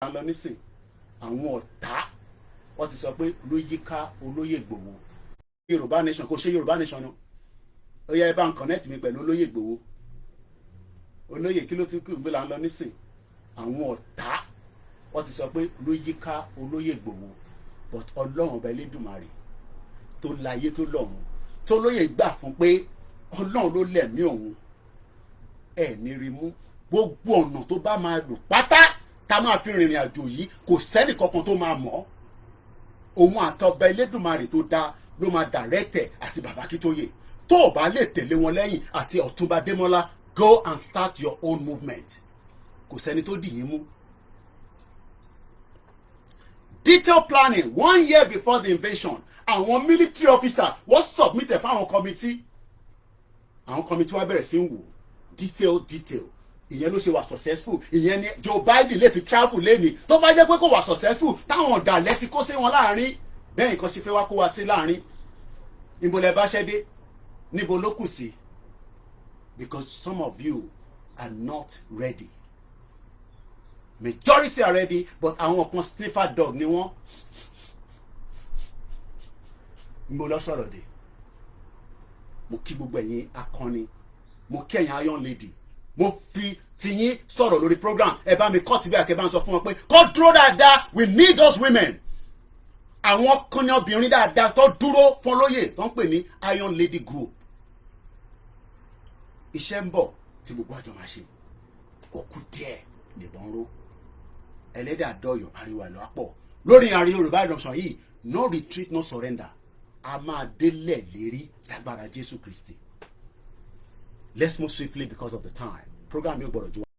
Ń lọ nísìn, àwọn ọ̀tá wọ́n ti sọ pé ló yíká olóyè Ìgbòho. Yorùbá Nation kò ṣe Yorùbá Nation náà. Ó yẹ ẹ bá ń connect mi pẹ̀lú olóyè Ìgbòho. Olóyè, kí ló ti kú ìgbé là ń lọ nísìn? Àwọn ọ̀tá wọ́n ti sọ pé ló yíká olóyè Ìgbòho, but Ọlọ́run ọba Elédùmarè tó láyé tó lọ́run tó lóye gbà fún pé Ọlọ́run ló lẹ̀mí òun ẹ̀ ní rí mú. Gbogbo ọ̀nà tó bá máa lò pátá tá máa fi rìnrìn àjò yìí, kò sẹ́nì kankan tó máa mọ̀. Òun àtọba Elédùmarè tó dá ló máa dàrẹ́tẹ̀ àti bàbá Akíntóyè. Tó o bá lè tẹ̀lé wọn lẹ́yìn àti Ọ̀túnba Démọ́lá, go and start your own movement. Kò sẹ́ni tó dì yín mú. Detail planning one year before the invasion, àwọn military officer wọ́n submit ẹ̀ fáwọn committee. Àwọn committee wa bẹ̀rẹ̀ sí ń wò detail detail. Ìyẹn ló ṣe wà successful. Ìyẹn ni Joe Biden lè fi travel lẹ́ni. Tó bá jẹ́ pé kò wà successful, táwọn ọ̀dàlẹ̀ ti kó sí wọn láàrin bẹ́ẹ̀, nǹkan ṣe fẹ́ wá kó wa sí láàrin. Níbo lẹ bá ṣẹ́ dé? Níbo ló kù sí? Because some of you are not ready. Majority are ready, but àwọn kan, sniffer dog ni wọ́n. Níbo lọ sọ̀rọ̀ dé? Mo kí gbogbo ẹ̀yin akọni, mo kí ẹ̀yin iron lady. Mo fi tiyín sọ̀rọ̀ lórí program. Ẹ bá mi kọ́ tìbí àkẹ́ bá ń sọ fún wọn pé kó dúró dáadáa. We need those women, àwọn akọni obìnrin dáadáa tó dúró fún olóyè tó ń pè ní Iron Lady Group. Iṣẹ́ ń bọ̀ tí gbogbo àjọ máa ṣe. Òkú díẹ̀ nìbọn ró ẹlẹ́dàá dọ̀yọ̀ ariwo àlọ́ àpọ̀ lórí àárín Yorùbá Nation yìí. No retreat, no surrender. A máa délẹ̀ lérí lágbára Jésù Kristi. Let's move swiftly because of the time. Program yóò gbọ́dọ̀ ju